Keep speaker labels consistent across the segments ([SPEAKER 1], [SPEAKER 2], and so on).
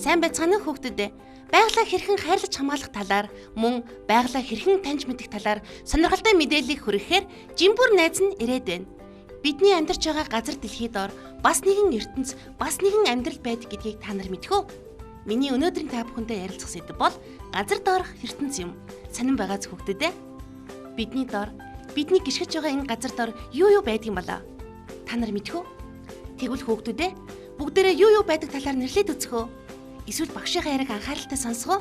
[SPEAKER 1] Сайн байцгаана уу хүүхдүүд ээ. Байгалаа хэрхэн хайрлаж хамгаалах талаар мөн байгалаа хэрхэн таньж мэдэх талаар сонирхолтой мэдээллийг хүргэхээр Жимбүр найз нь ирээд байна. Бидний амьдарч байгаа газар дэлхий дор бас нэгэн ертөнц, бас нэгэн амьдрал байдаг гэдгийг та нар мэдэх үү? Миний өнөөдрийн та бүхэнтэй ярилцах сэдэв бол газар доорх ертөнц юм. Сонин байгаа зү хүүхдүүд ээ. Бидний дор, бидний гიშгэж байгаа энэ газар дор юу юу байдаг юм болоо? Та нар мэдэх үү? Тэгвэл хүүхдүүд ээ, бүгдээрээ юу юу байдаг талаар нэрлээд үзэх үү? Эсвэл багшийнхаа яриаг анхааралтай сонсгоо.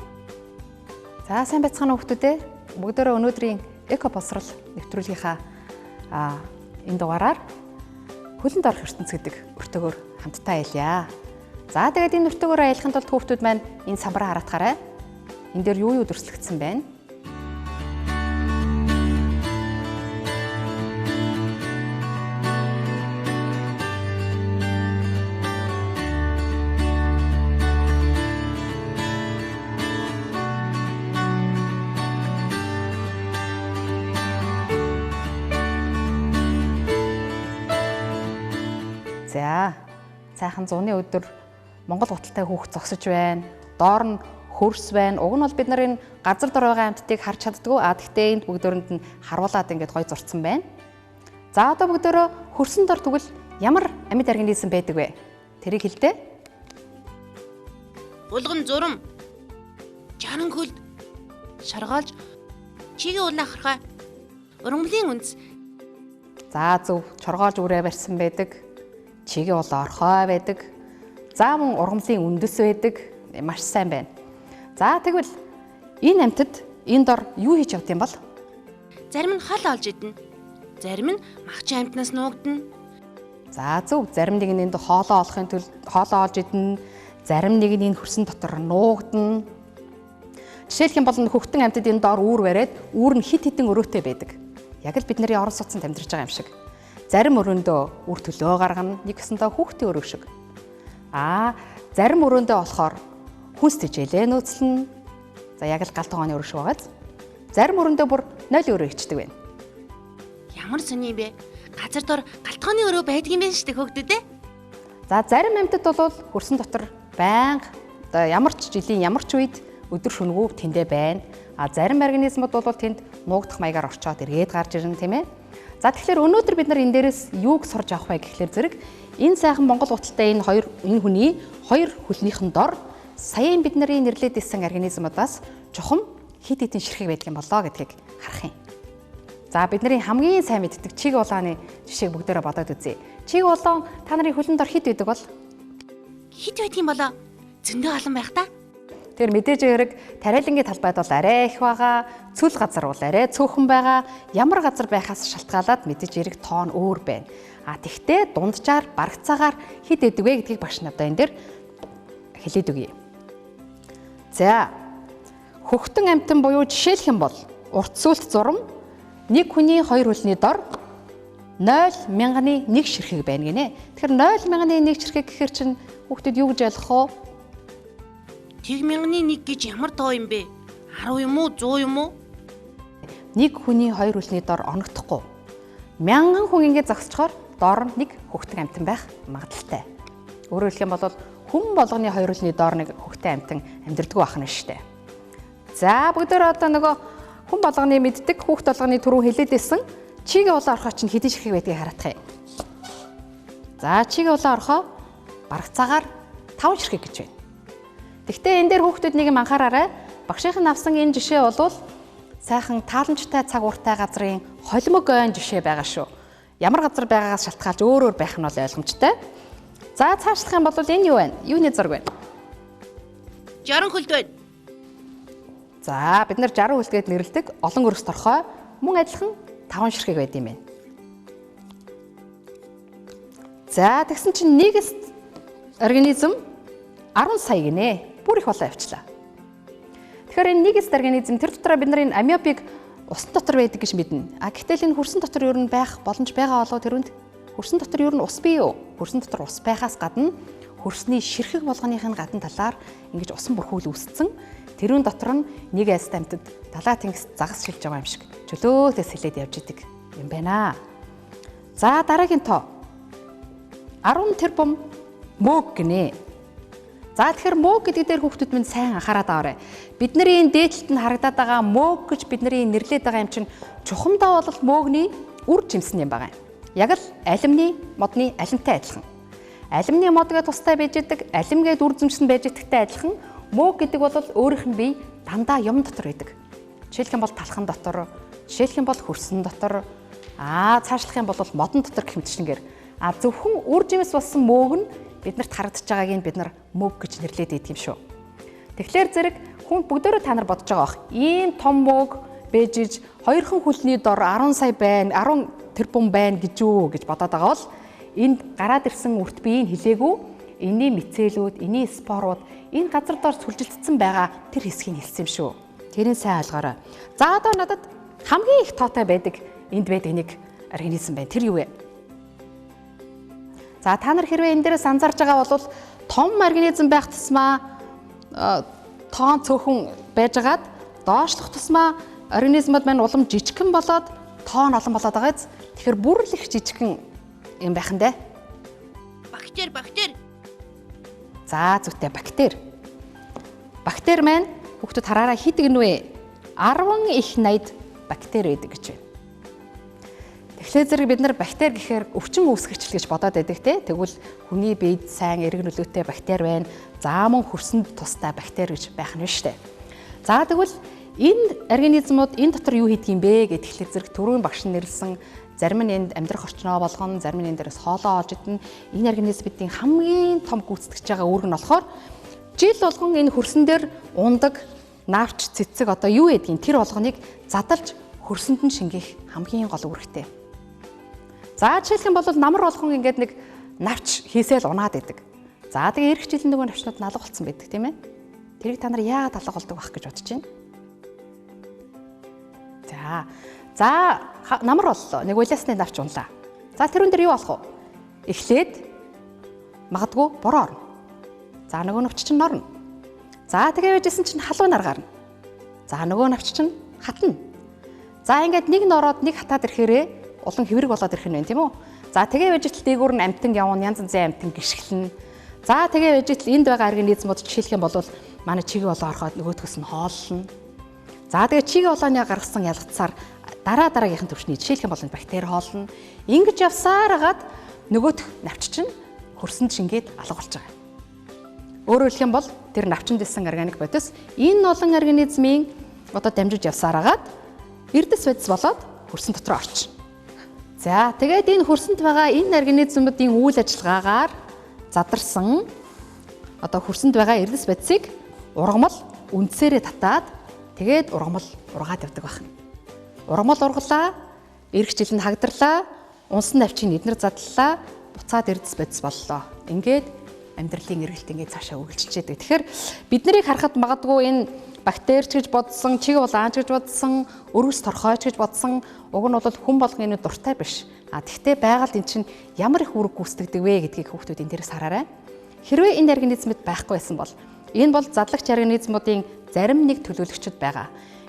[SPEAKER 2] За сайн байцгаана уу хүүхдүүд ээ. Бүгдээрээ өнөөдрийн эко боловсрол нэвтрүүлгийнхаа энэ дугаараар хөлөнд орох ертөнц гэдэг өртөөгөөр хамтдаа аялья. За тэгээд энэ өртөөгөөр аялахын тулд хүүхдүүд маань энэ самбараа хараатгаарай. Энэ дээр юу юу дүрслэгдсэн байна? За сайхан зуны өдөр Монгол гуталтай хүүхд зогсож байна. Доор нь хөрс байна. Уг нь бол бид нар энэ газар дор байгаа амьтдыг харж чаддгүй. А тэгтээ энд бүгдөөрэнд нь харуулад ингээд гой зурцсан байна. За одоо бүгдөөрөө хөрсөн дор тэгвэл ямар амьд организм байдаг вэ? Тэрийг хэлдэ.
[SPEAKER 1] Булган зурам, жаран хөлд, шоргоолж, чигийн улаан хорхой, ургамлын үндэс.
[SPEAKER 2] За зөв, чоргоолж үрээ барьсан байдаг. Чигийн улаан орхой байдаг. За мөн ургамлын үндэс байдаг. Маш сайн байна. За тэгвэл энэ амьтад энэ дор юу хийж явд юм бол?
[SPEAKER 1] Зарим нь хол олж идэнэ. Зарим нь махчин амьтнаас нуугдана.
[SPEAKER 2] За зөв, зарим нэг нь энд хоолоо олохын тулд хоолоо олж идэнэ. Зарим нэг нь энэ хөрсөн дотор нуугдана. Жишээлх юм бол хөхтөн амьтад энэ дор үүр бариад үүр нь хит хитэн өрөөтэй байдаг. Яг л бидний орон сууцнд амьдарч байгаа юм шиг. Зарим өрөөндөө үр төлөө гаргана, нэг гэсэндээ хүүхдийн өрөө шиг. Зарим өрөөндөө болохоор хүнс тэжээлээ нөөцлөнө. За яг л гал тогооны өрөө шиг байгааз. Зарим өрөөндөө бүр 0 өрөө ичдэг байна.
[SPEAKER 1] Ямар сони юм бэ? Газар дор гал тогооны өрөө байдаг юм байна шүү дээ хүүхдүүд ээ.
[SPEAKER 2] За зарим амьтад бол хөрсөн дотор байнга одоо ямар ч жилийн ямар ч үед өдөр шөнөгүй тэндээ байна. Зарим организмууд бол тэнд нуугдах маягаар орчоод эргээд гарч ирнэ, тийм ээ. За тэгэхээр өнөөдөр бид нар энэ дээрээс юуг сурж авах вэ гэхлээр зэрэг энэ сайхан Монгол гуталтай энэ хоёр энэ хүний хоёр хөлнийхэн дор саяын бид нарын нэрлээд ирсэн организмудаас чухам хит хитэн ширхэг байдаг юм болоо гэдгийг харах юм. За бидний хамгийн сайн мэддэг чиг улааны жишээг бүгдээрээ бодоод үзье. Чиг улаан та нарын хөлн дор хит байдаг бол?
[SPEAKER 1] Хит байдаг юм болоо? Зөндөө олон байх та.
[SPEAKER 2] Тэр мэдээж хэрэг тариалангийн талбайд бол арай их байгаа, цөл газар бол арай цөөхөн байгаа. Ямар газар байхаас шалтгаалаад мэдээж хэрэг тоон өөр байна. А тэгтээ дунджаар барагцаагаар хит өгдөг вэ гэдгийг багш надаа энэ дээр хэлээд өгье. За хөхтөн амьтан буюу жишээлх юм бол урт сүлт зурам нэг хүний хоёр хөлний дор 0.1 ширхэг байна гинэ. Тэгэхээр 0.1 ширхэг гэхэр чинь хүүхдүүд юу гэж ойлгох вэ?
[SPEAKER 1] 1.001 гэж ямар тоо юм бэ? 10 юм уу, 100 юм уу?
[SPEAKER 2] Нэг хүний хоёр хөлний дор оногдохгүй. Мянган хүн ингэ зогсчоор дор нь нэг хөхтөн амьтан байх магадлалтай. Өөрөөр хэлэх юм бол хүн болгоны хоёр хөлний дор нэг хөхтөн амьтан амьдэрдэггүй байх нь шүү дээ. За бүгдээр одоо нөгөө хүн болгоны мэддэг, хүүхд болгоны түрүүн хэлээд исэн чигийн улаан орхой чинь хэдэн ширхэг байдгийг хараатах юм. За чигийн улаан орхой барагцаагаар 5 ширхэг гэж байна. Гэхдээ энэ дээр хүүхдүүд нэг юм анхаараарай. Багшийнх нь авсан энэ жишээ бол сайхан тааламжтай цаг ууртай газрын холимог ойн жишээ байгаа шүү. Ямар газар байгаагаас шалтгаалж өөр өөр байх нь бол ойлгомжтой. За цаашлах юм бол энэ юу вэ? Юуны зураг вэ?
[SPEAKER 1] 60 хөлд байна.
[SPEAKER 2] За бид нар 60 хөлд гэд нэрлэдэг олон өрс торхой мөн адилхан 5 ширхэг байд юм байна. За тэгсэн чинь нэг организм 10 сая гинэ. Бүр их болоо явчлаа. Тэгэхээр энэ нэг организм тэр дотроо бид нар энэ амиобыг усан дотор байдаг гэж мэднэ. А гэтэл энэ хөрсөн дотор ер нь байх боломж байгаа болов тэрүнд хөрсөн дотор ер нь ус бий юу? Хөрсөн дотор ус байхаас гадна хөрсний ширхэг болгоных нь гадна талаар ингэж усан бүрхүүл үүссэн. Тэрүүн дотор нь нэг айст амьтад далаа тэнгис загас шилж байгаа юм шиг чөлөөтэй сэлээд явж идэг юм байна. За дараагийн тоо 10 тэрбум мөөг гинэ. За тэгэхээр мөөг гэдэг дээр хүүхдүүд минь сайн анхаарат аваарай. Бидний энэ дээдлэлт нь харагдаад байгаа мөөг гэж бидний нэрлээд байгаа юм чинь чухамдаа бол мөөгний үр жимсэн юм байгаа юм. Яг л алимны модны алимтай адилхан. Алимны мод гэж тустай байж идэг, алим гээд үр жимсэн байж идэгтэй адилхан мөөг гэдэг бол өөрийнх нь бие дандаа юм дотор байдаг. Жишээлх юм бол талхан дотор, жишээлх юм бол хөрсөн дотор, цаашлах юм бол модон дотор гэх мэтчилэнгээр зөвхөн үр жимс болсон мөөг нь биднэрт харагдаж байгааг нь бид нар мөөг гэж нэрлээд идэх юм шүү. Тэгэхээр зэрэг хүн бүгдөө та нар бодож байгаа бах. Ийм том мөөг бэж иж хоёрхан хүлний дор 10 сая байна, 10 тэрбум байна гэж үү гэж бодоод байгаа бол энд гараад ирсэн үрт биеийг хилээгүй энэний мицелүүд, энэний спорууд энэ газар дор сүлжилтсэн байгаа тэр хэсгийг хэлсэн юм шүү. Тэрийг сайн ойлгоорой. За одоо надад хамгийн их тоотой байдаг энд байдаг нэг организм байна. Тэр юу вэ? За та нар хэрвээ энэ дээрээс анзаарч байгаа бол том организм байх тусмаа тоон цөөхөн байжгаад доошлох тусмаа организмууд маань улам жижигхэн болоод тоон олон болоод байгаа биз? Тэгэхээр бүр л их жижигхэн юм байх нь дээ.
[SPEAKER 1] Бактери, бактери.
[SPEAKER 2] За зүйтэй бактери. Бактери маань хүүхдүүд хараараа хэд гэнэ вэ? 10 их 80 бактери байдаг гэж байна. Тэгэхээр зэрэг бид нар бактери гэхээр өвчин үүсгэгч гэж бодоод байдаг те. Тэгвэл хүний биед сайн эрэг нөлөөтэй бактери байна. За мөн хөрсөнд тустай бактери гэж байх нь шүү дээ. За тэгвэл энэ организмууд энэ дотор юу хийдэг юм бэ гэхээр зэрэг түрүүн багш нь нэрлсэн зарим нь энд амьдрах орчноо болгоно, зарим нь энэ дээрээс хоолоо олж идэнэ. Энэ организмын хамгийн том гүйцэтгэж байгаа үүрэг нь болохоор жил болгон энэ хөрсөн дээр ундаг навч, цэцэг одоо юу гэдгийг тэр болгоныг задалж хөрсөнд нь шингээх хамгийн гол үүрэгтэй. За жишээлх юм бол намар болгон ингээд нэг навч хийсэл унаад идэг. За тэгээ эх жилийн нөгөө навчнууд налга болсон байдаг тийм ээ. Тэрийг та нар яагаад алга болдог байх гэж бодож байна? За намар боллоо. Нэг улаасны навч унлаа. За тэрүүн дээр юу болох вэ? Эхлээд магадгүй бороо орно. За нөгөө навч чинь норно. За тэгээ байжсэн чинь халуун нар гарна. За нөгөө навч чинь хатна. За ингээд нэг нороод нэг хатаад ирэхээрээ улам хэврэг болоод ирэх нь байна тийм үү? За тэгээ байж итл дээгүүр нь амтан явна, янз янзын амтан гიშгэлнэ. За тэгээ байж итл энд байгаа организмууд жишээлх юм бол манай чиг болоо ороход нөгөөдхөөс нь хооллоно. За тэгээ чиг болооны гаргасан ялгцсаар дараа дараагийнхан төвшний жишээлх юм бол бактери хоолно. Ингэж явсаар хагаад нөгөөх навч чинь хөрсөнд шингээд алга болж байгаа. Өөрөөр хэлэх юм бол тэр навчинд исэн органик бодис энэ олон организмын одоо дамжиж явсаар хагаад эрдэс бодис болоод хөрсөн дотор орчихно. За тэгээд энэ хөрсөнд байгаа энэ организмуудын үйл ажиллагаагаар задарсан одоо хөрсөнд байгаа эрдэс бодисыг ургамал үндсээрээ татаад тэгээд ургамал ургаад явдаг байна. Ургамал ургалаа, эх жил нь хагдарлаа, унсан навчийг эднэр задлаа, буцаад эрдэс бодис боллоо. Ингээд амьдралын эргэлт ингээд цаашаа үргэлжилж яадаг. Тэгэхээр бид нарыг харахад магадгүй энэ бактерич гэж бодсон, чиг улаанч гэж бодсон, өргөс торхойч гэж бодсон, уг нь бол хүн болгон энэ дуртай биш. А тэгтээ байгальд эн чинь ямар их үүрэг гүйцэтгэдэг вэ гэдгийг хүүхдүүд энэ дээрээс хараарай. Хэрвээ энэ организмд байхгүй байсан бол энэ бол задлагч организмуудын зарим нэг төлөөлөгчд байгаа.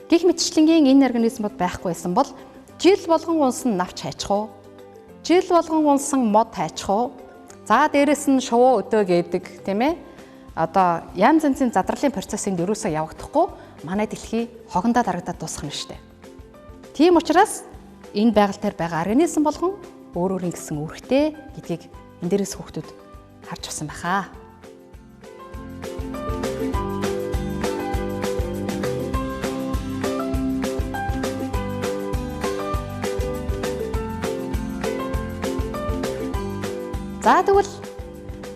[SPEAKER 2] Гэх мэтчлэнгийн энэ организмууд байхгүй байсан бол жил болгон унсан навч хайчих уу? Жил болгон унсан мод хайчих уу? За дээрэс нь шувуу өдөө гэдэг тийм ээ. Одоо янз янзын задрлын процессыг ерөөсөө явагдахгүй манай дэлхий хогондоо дарагдаад дуусах нь шүү дээ. Тийм учраас энэ байгаль дээр байгаа организм болгон өөр өөр ингэсэн үүрэгтэй гэдгийг энэ дээрээс хүүхдүүд харж авсан байхаа. За тэгвэл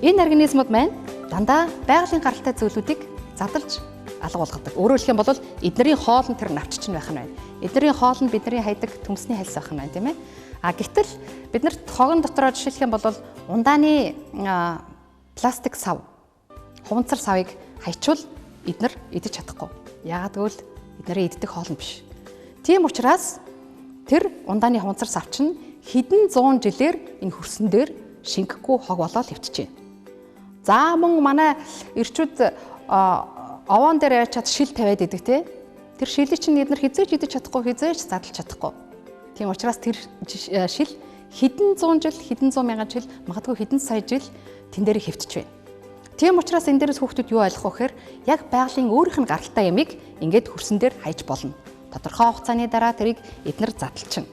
[SPEAKER 2] энэ организмууд маань дандаа байгалийн гаралтай зүйлүүдийг задалж алга болгодог. Өөрөөр хэлэх юм бол эднэрийн хоол нь тэр навч чинь байх нь байна. Эднэрийн хоол нь бидний хайдаг төмсний хальс байх нь байна, тийм ээ. А гэтэл бид нарт хогон дотроо жишээлх юм бол ундааны пластик сав, хуванцар савыг хайчвал эднэр идэж чадахгүй. Яагаад гэвэл эднэрийн иддэг хоол нь биш. Тийм учраас тэр ундааны хуванцар сав чинь хэдэн зуун жилээр энэ хөрсөн дээр шингэхгүй хог болоод хэвтэж байна. За мөн манай эрчүүд овоон дээр яачаад шил тавиад идэг те. Тэр шилийг чинь эднэр хизээж идэж чадахгүй, хизээж задлж чадахгүй. Тийм учраас тэр шил хэдэн зуун жил, хэдэн зуун мянган жил, магадгүй хэдэн сая жил тэн дээр хэвтэж байна. Тийм учраас энэ дээрээс хүүхдүүд юу ойлгох вэ гэхээр яг байгалийн өөрийнх нь гаралтай ямыг ингээд хөрсөн дээр хайж болно. Тодорхой хугацааны дараа тэрийг эднэр задлчихна.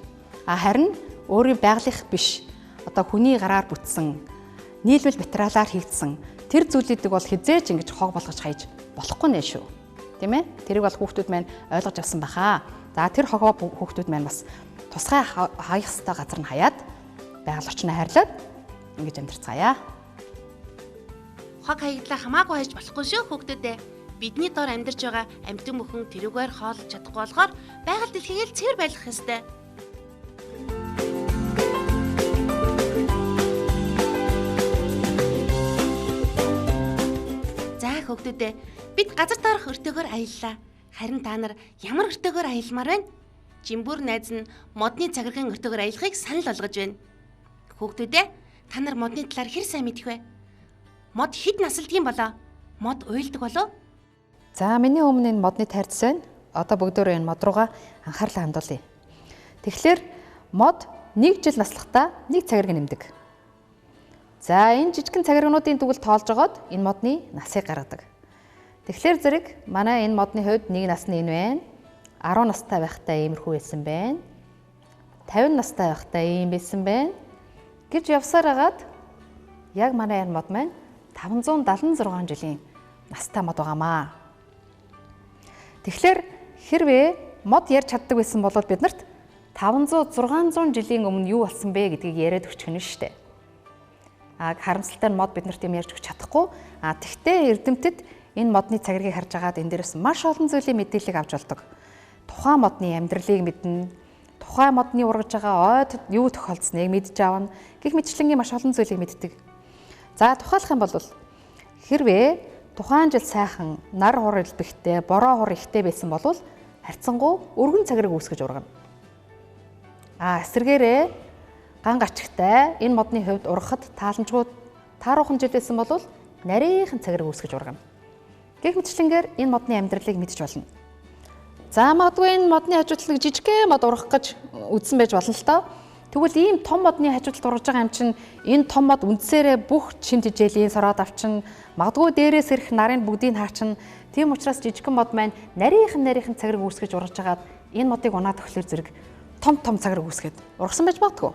[SPEAKER 2] А харин өөрийн байгалийнх биш, одоо хүний гараар бүтсэн, нийлмэл материалаар хийгдсэн тэр зүйлүүдийг бол хизээж ингэж хог болгож хайж болохгүй нэ шүү. Тийм ээ? Тэрийг бол хүүхдүүд маань ойлгож авсан баха. За тэр хогоо хүүхдүүд маань бас тусгай хаях ёстой газар нь хаяад байгаль орчноо хайрлаад ингэж амьдарцгаая.
[SPEAKER 1] Хог хаягдлаа хамаагүй хайж болохгүй шүү хүүхдүүдээ. Бидний дор амьдарч байгаа амьтан бүхэн тэрүүгээр хооллож чадахгүй болохоор байгаль дэлхийг л цэвэр байлгах ёстой. За хүүхдүүдээ, бид газар доорх өртөөгөөр аяллаа. Харин та нар ямар өртөөгөөр аялмаар байна? Жимбүр найз нь модны цагирган өртөөгөөр аялахыг санал болгож байна. Хүүхдүүдээ, та нар модны талаар хэр сайн мэдэх вэ? Мод хэд насалдгийн болоо? Мод уйлдаг болов?
[SPEAKER 2] За миний өмнө энэ модны тайрц байна. Одоо бүгдөө энэ мод руугаа анхаарлаа хандуулъя. Тэгэхээр мод 1 жил наслахдаа 1 цагираг нэмдэг. За энэ жижигхэн цагиргнуудын дүгэл тоолж жогоод энэ модны насыг гаргадаг. Тэгэхээр зэрэг манай энэ модны хувьд 1 нас нь энэ байна. 10 настай байхдаа иймэрхүү байсан байна. 50 настай байхдаа ийм байсан байна гэж явсаар хагаад яг манай энэ мод маань 576 жилийн настай мод байгаамаа. Тэгэхээр хэрвээ мод ярьж чаддаг байсан бол бид нарт 500 600 жилийн өмнө юу болсон бэ гэдгийг яриад өгчих нь шүү дээ. А харамсалтай нь мод бид нарт юм ярьж өгч чадахгүй. А тэгтээ эрдэмтэд энэ модны цагиргийг харж агаад энэ дээрээс маш олон зүйлийн мэдээллийг авч болдог. Тухайн модны амьдралыг мэднэ. Тухайн модны ургаж байгаа ойд юу тохиолдсныг мэдж авна. Гэх мэтчлэнгийн маш олон зүйлийг мэддэг. За тухайлах юм бол хэрвээ тухайн жил сайхан нар хур элбэгтэй, бороо хур ихтэй байсан бол харьцангуй өргөн цагираг үүсгэж ургана. А эсвэргээрээ ган гачигтай энэ модны хувьд ургахад тааламжгүй тааруухан жил байсан бол нарийнхан цагираг үүсгэж ургана. Гэх мэтчлэнгээр энэ модны амьдралыг мэдж болно. За магадгүй энэ модны хажуу талыг жижигхэн мод ургах гэж үзсэн байж болно л доо. Тэгвэл ийм том модны хажуу талд ургаж байгаа юм чинь энэ том мод үндсээрээ бүх чим тижээлийн сороод авчин, магадгүй дээрээс ирэх нарын бүгдийг хаачин. Тийм учраас жижигхэн мод маань нарийнхан цагираг үүсгэж ургаж хагаад энэ модыг унаад өглөөр зэрэг том том цагираг үүсгээд ургасан байж магадгүй.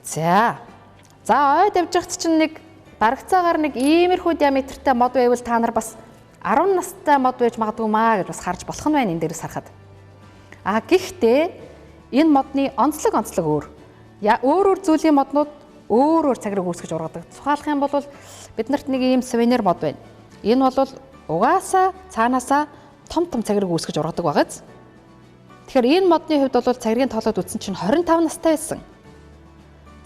[SPEAKER 2] За ойд явж байхад чинь нэг барагцаагаар нэг иймэрхүү диаметртэй мод байвал та нар бас 10 настай мод байж магадгүй маа гэж бас харж болох нь байна энэ дээрээс харахад. А гэхдээ энэ модны онцлог өөр. Өөр зүйлийн моднууд өөр цагираг үүсгэж ургадаг. Тухайлах юм бол бид нарт нэг ийм сувенир мод байна. Энэ бол угаасаа цаанаасаа том том цагираг үүсгэж ургадаг байгааз. Тэгэхээр энэ модны хувьд бол цагиргийн тоолоод үзсэн чинь 25 настай байсан.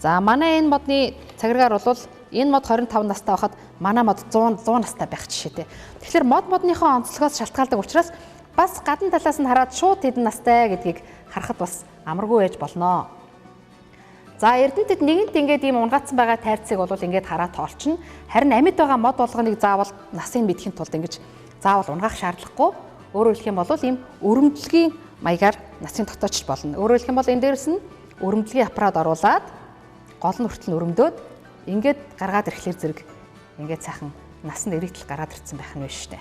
[SPEAKER 2] За манай энэ модны цагиргаар бол энэ мод 25 настай байхад манай мод 100 настай байх жишээтэй. Тэгэхээр мод модныхоо онцлогоос шалтгаалдаг учраас бас гадна талаас нь хараад шууд хэдэн настай гэдгийг харахад бас амаргүй байж болно. За эрдэмтэд нэгэнт ингээд ийм унгаацсан байгаа тайрцыг бол ингээд хараад тоолчихно. Харин амьд байгаа мод болгоныг заавал насыг мэдэхин тулд ингэж заавал унгаах шаардлагагүй. Өөрөөр хэлэх юм бол ийм өрөмдлөгийн маягаар насыг тогтоочч болно. Өөрөөр хэлэх юм бол энэ дээрээс нь өрөмдлөгийн аппарат оруулаад гол нь хүртэл өрөмдөөд ингээд гаргаад ирэхлээр зэрэг ингээд сайхан нас нь эрэгтэл гараад ирсэн байх нь биш үү.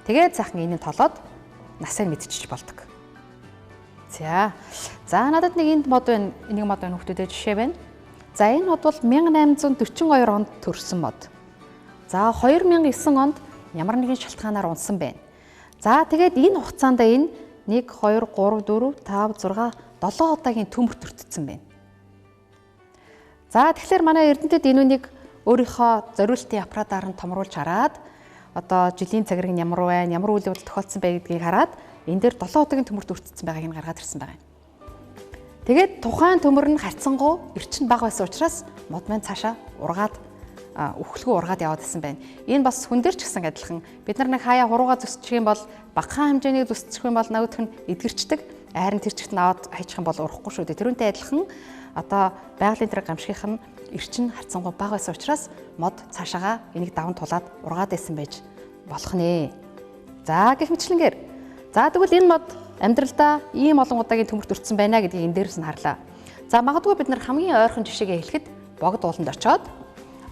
[SPEAKER 2] Тэгээд сайхан энийг толоод насыг мэдчихэж болдог. За надад нэг энд мод байна. Энийг мод байна хүүхдүүдээ жишээ байна. За энэ мод бол 1842 онд төрсэн мод. За 2009 онд ямар нэгэн шалтгаанаар унсан байна. За тэгээд энэ хугацаанд энэ 1 2 3 4 5 6 7 удаагийн төмөр төртсөн байна. За тэгэхээр манай эрдэмтэд энэ үнийг өөрийнхөө зориултын аппаратаар нь томруулж хараад одоо жилийн цагираг нь ямар байна, ямар үйл явдал тохиолдсон бэ гэдгийг хараад энэ дээр 7 удаагийн төмөрт өртсөн байгааг нь гаргаад ирсэн байгаа юм. Тэгээд тухайн төмөр нь харьцангуй эрчин бага байсан учраас мод маань цаашаа ургаад үхлгүй ургаад яваад исэн байна. Энэ бас хүн дээр ч гэсэн адилхан. Бид нар нэг хаяа хурууга зүсчих юм бол багахан хэмжээний зүсчих юм бол нөгөөх нь эдгэрчдэг. Харин тэр чигт нь аваад хайчих юм бол урахгүй шүү дээ. Тэрүүнтэй адилхан одоо байгалийн тэр гамшигийнх нь эрчин харьцангуй бага байсан учраас мод цаашаага энийг даван тулаад ургаад исэн байж болох нэ. За гэх мэтлэнгээр. За тэгвэл энэ мод амьдралдаа ийм олон удаагийн төмөрт өртсөн байна гэдгийг энэ дээрээс нь харлаа. За магадгүй бид нар хамгийн ойрхон жишээгээ хэлэхэд богд ууланд очиод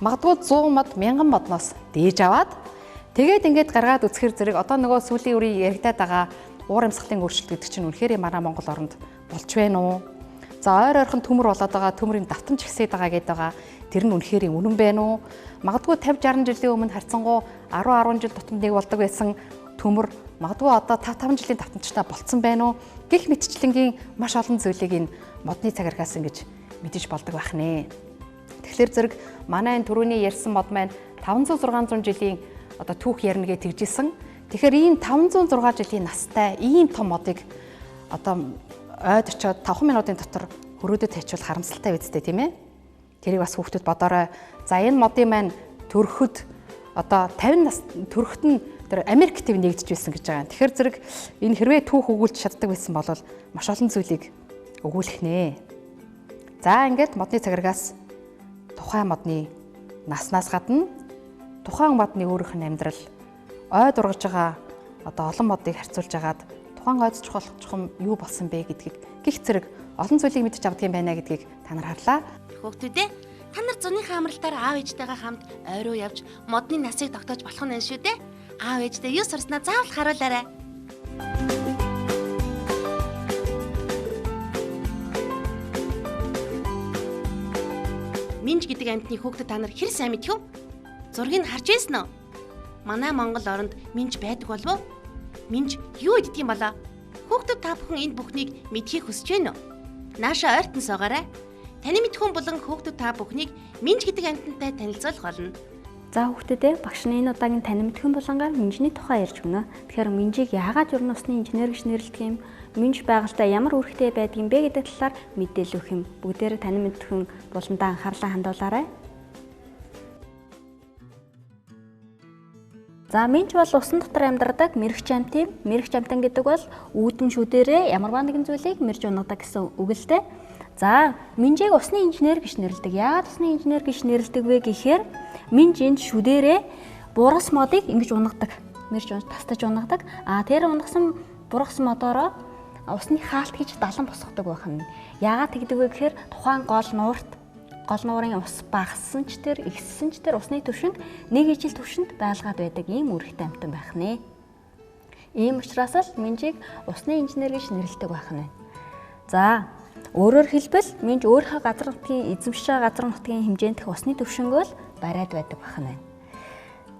[SPEAKER 2] Магадгүй 100 мод, 1000 модноос дээж аваад тэгээд ингээд гаргаад үзэхэр зэрэг одоо нөгөө сүүлийн үеийн яригадаад байгаа уур амьсгалын өөрчлөлт гэдэг чинь үнэхээр манай Монгол оронд болж байна уу? За ойр ойрхон төмөр болоод байгаа, төмрийн давтамж ихсээд байгаа гэдэг байгаа. Тэр нь үнэхээр үнэн байна уу? Магадгүй 50 60 жилийн өмнө харьцангуй 10 10 жил тутамд нэг болдог байсан төмөр магадгүй одоо 5 5 жилийн давтамжтай болцсон байна уу? Гэх мэтчлэнгийн маш олон зүйлийг энэ модны цагиргаас ингэж мэдэж болдог байх нэ. Тэгэхээр зэрэг манай энэ түрүүний ярьсан мод маань 500 600 жилийн одоо түүх ярина гэж тэгжсэн. Тэгэхээр ийм 506 жилийн настай ийм том модыг одоо ойд очиод 5 минутын дотор хөрөөдөд тавьчвал харамсалтай үсттэй, тийм ээ. Тэрийг бас хүүхдүүд бодоорой. За энэ модын маань төрөхөд одоо 50 нас төрөхт нь тэр Америк төв нэгдэж байсан гэж байгаа. Тэгэхээр зэрэг энэ хэрвээ түүх өгүүлж чаддаг байсан бол маш олон зүйлийг өгүүлэх нэ. За ингээд модны цагиргаас тухайн модны наснаас гадна тухайн модны өөрийнх нь амьдрал, ойд ургаж байгаа одоо олон модыг харьцуулж агаад тухайн ойд чухал чухам юу болсон бэ гэдгийг гих зэрэг олон зүйлийг мэдэж авдаг юм байна гэдгийг та нар харлаа.
[SPEAKER 1] Хүүхдүүдээ, та нар зуныхаа амралтаар аав ээжтэйгээ хамт ой руу явж модны насыг тогтоож болох нь шүү дээ. Аав ээжтэй юу сурснаа заавал харуулаарай. Минж гэдэг амьтны хүүхдэд та нар хэр сайн мэдэх вэ? Зургийг харж байсан уу? Манай Монгол оронд минж байдаг болов уу? Минж юу иддэг юм болоо? Хүүхдүүд та бүхэн энэ бүхнийг мэдхийг хүсэж байна уу? Нааша ойртон суугаарай. Таны мэдхүн болон хүүхдүүд та бүхнийг минж гэдэг амьтантай танилцуулах болно.
[SPEAKER 3] За хүүхдүүдээ, багш нь энэ удаагийн таны мэдхүн булангаар минжний тухай ярьж өгнө. Тэгэхээр минжийг яагаад ер нь усны инженер гэж нэрлэдэг юм? Минж байгальтай ямар үүрэгтэй байдаг юм бэ гэдэг талаар мэдээлэл өгөх юм. Бүгдээрээ таны мэдхүн буландаа анхаарлаа хандуулаарай. За минж бол усан дотор амьдардаг мэрэгч амьт юм. Мэрэгч амьтан гэдэг бол үүдэн шүдэрээ ямарваа нэгэн зүйлийг мэрж унагадаг гэсэн үг л дээ. За минжийг усны инженер гэж нэрлэдэг. Яагаад усны инженер гэж нэрлэдэг вэ гэхээр минж энд шүдэрээ бургас модыг ингэж унагадаг. Мэрж унж тастаж унагадаг. А тэр унагсан бургас модоороо усны хаалт гэж далан босгодог байх нь. Яагаад тэгдэг вэ гэхээр тухайн гол нуурт гол нуурын ус багассан ч тэр ихссэн ч тэр усны түвшинд нэг ижил түвшинд байлгаад байдаг ийм үүрэгтэй амьтан байх нэ. Ийм учраас л минжийг усны инженер гэж нэрлэдэг байх нь. За өөрөөр хэлбэл минж өөрийнхөө газар нутгийн эзэмшиж байгаа газар нутгийн хэмжээнд усны түвшингөө л бариад байдаг байх нь.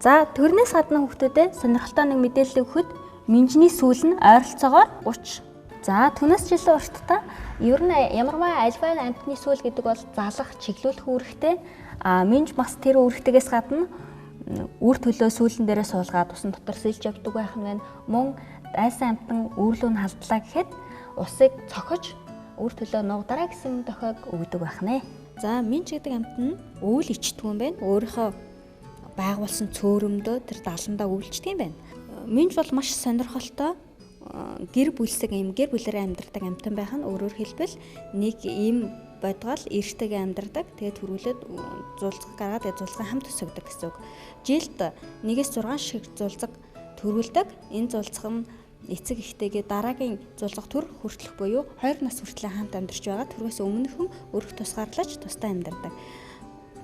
[SPEAKER 3] За тэрнээс гадна хүүхдүүдэд сонирхолтой нэг мэдээлэл өгөхөд минжний сүүл нь ойролцоогоор 30. За түүнээс ч илүү урттай ер нь ямарваа альваа амьтны сүүл гэдэг бол залах, чиглүүлэх үүрэгтэй. А минж бас тэр үүрэгтэйгээс гадна үр төлөө сүүлэн дээрээ суулгаад усан дотор сэлж явдаг байх нь байна. Мөн дайсан амьтан үүрлүү нь халдлаа гэхэд усыг цохиж үр төлөө нугдараа гэсэн дохиог өгдөг байх нэ. За минж гэдэг амьтан нь өвөл ичдэг юм байна. Өөрийнхөө байгуулсан цөөрөмдөө тэр даландаа өвлждөг юм байна. Минж бол маш сонирхолтой гэр бүлсэг юм, гэр бүлээрээ амьдардаг амьтан байх нь. Өөрөөр хэлбэл нэг ийм бодгоол эртэйгээ амьдардаг. Тэгээд төрүүлээд зулцга гаргаад тэгээд зулцгаа хамт өсгөдөг гэсэн үг. Жилд 1-6 шиг зулцга төрүүлдэг. Энэ зулцга нь эцэг эхтэйгээ дараагийн зулцга төр хүртлэх буюу 2 нас хүртэл хамт амьдарч байгаа. Төрөөс өмнөхөн өрх тусгаарлаж тусдаа амьдардаг.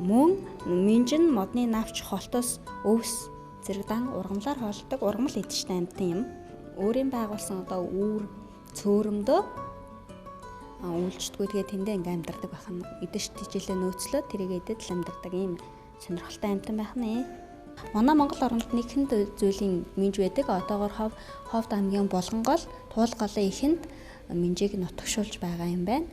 [SPEAKER 3] Мөн минж нь модны навч, холтос, өвс зэрэг дан ургамлаар хооллодог ургамал идчихтэй амьтан юм. Өөрийн байгуулсан одоо үүр цөөрөмдөө үйлчдгүү тэгээ тэндээ ингээм амьдардаг байх нь. Идэж тижилээ нөөцлөө тэрийг идэд л амьдардаг ийм сонирхолтой амьтан байх нэ. Манай Монгол оронд нэгэн зүйлийн минж байдаг. Одоогор Ховд аймгийн Булгангол, Туул голын эхэнд минжийг нутагшуулж байгаа юм байна.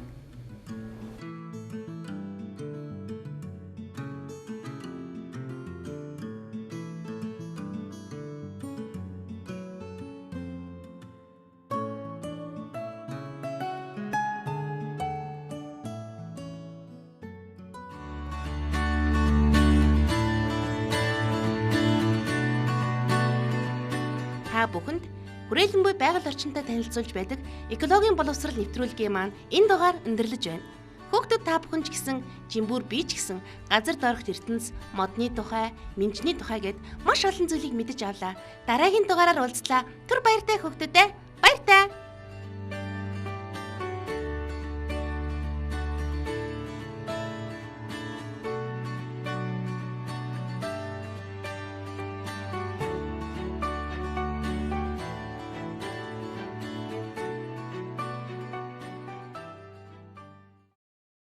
[SPEAKER 1] Та бүхэнд хүрээлэн буй байгаль орчинтой танилцуулж байдаг экологийн боловсрол нэвтрүүлгийн маань энэ дугаар өндөрлөж байна. Хүүхдүүд та бүхэн ч гэсэн, жимбүр би ч гэсэн газар доорх ертөнц, модны тухай, минжний тухай гэд маш олон зүйлийг мэдэж авлаа. Дараагийн дугаараар уулзлаа. Түр баяртай хүүхдүүдээ. Баяртай.